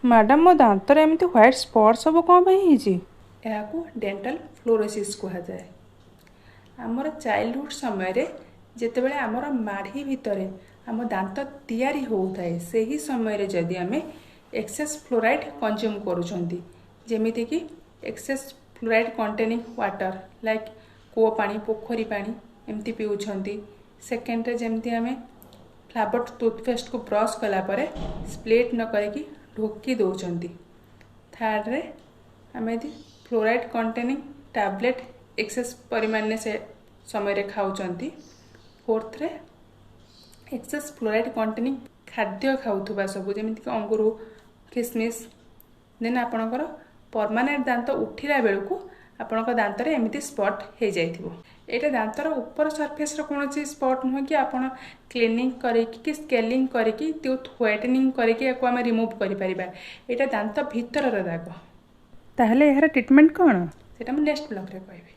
Madam, ମୋ ଦାନ୍ତରେ ଏମିତି ହ୍ୱାଇଟ୍ ସ୍ପଟ୍ ସବୁ କ'ଣ ପାଇଁ ହେଇଛି? ଏହାକୁ ଡେଣ୍ଟାଲ ଫ୍ଲୋରୋସିସ୍ କୁହାଯାଏ। ଆମର ଚାଇଲ୍ଡହୁଡ଼ ସମୟରେ ଯେତେବେଳେ ଆମର ମାଢ଼ି ଭିତରେ ଆମ ଦାନ୍ତ ତିଆରି ହେଉଥାଏ, ସେହି ସମୟରେ ଯଦି ଆମେ ଏକ୍ସେସ୍ ଫ୍ଲୋରାଇଡ଼୍ କନଜ୍ୟୁମ୍ କରୁଛନ୍ତି, ଯେମିତିକି excess fluoride containing water like କୂଅ ପାଣି, ପୋଖରୀ ପାଣି ଏମିତି ପିଉଛନ୍ତି। ସେକେଣ୍ଡରେ, ଯେମିତି ଆମେ ଫ୍ଲାଭର୍ଡ ଟୁଥପେଷ୍ଟକୁ ବ୍ରସ୍ କଲା ପରେ ସ୍ପ୍ଲିଟ୍ ନ କରିକି ଢୋକି ଦେଉଛନ୍ତି। ଥାର୍ଡ଼ରେ, ଆମେ ଯଦି ଫ୍ଲୋରାଇଡ଼୍ କଣ୍ଟେନିଂ ଟ୍ୟାବଲେଟ୍ ଏକ୍ସେସ୍ ପରିମାଣରେ ସେ ସମୟରେ ଖାଉଛନ୍ତି। ଫୋର୍ଥରେ, ଏକ୍ସେସ୍ ଫ୍ଲୋରାଇଡ଼୍ କଣ୍ଟେନିଂ ଖାଦ୍ୟ ଖାଉଥିବା ସବୁ, ଯେମିତିକି ଅଙ୍ଗୁର, ଖିସମିସ୍। ଦେନ୍ ଆପଣଙ୍କର ପରମାନେଣ୍ଟ ଦାନ୍ତ ଉଠିଲା ବେଳକୁ ଆପଣଙ୍କ ଦାନ୍ତରେ ଏମିତି ସ୍ପଟ୍ ହେଇଯାଇଥିବ। ଏଇଟା ଦାନ୍ତର ଉପର ସର୍ଫେସ୍ର କୌଣସି ସ୍ପଟ୍ ନୁହେଁ କି ଆପଣ କ୍ଲିନିଂ କରିକି କି ସ୍କେଲିଂ କରିକି, ଟୁଥ୍ ହ୍ୱାଇଟେନିଂ କରିକି ୟାକୁ ଆମେ ରିମୁଭ୍ କରିପାରିବା। ଏଇଟା ଦାନ୍ତ ଭିତରର ଦାଗ। ତାହେଲେ ଏହାର ଟ୍ରିଟମେଣ୍ଟ କ'ଣ? ସେଇଟା ମୁଁ ନେକ୍ସଟ ବ୍ଲଗ୍ରେ କହିବି।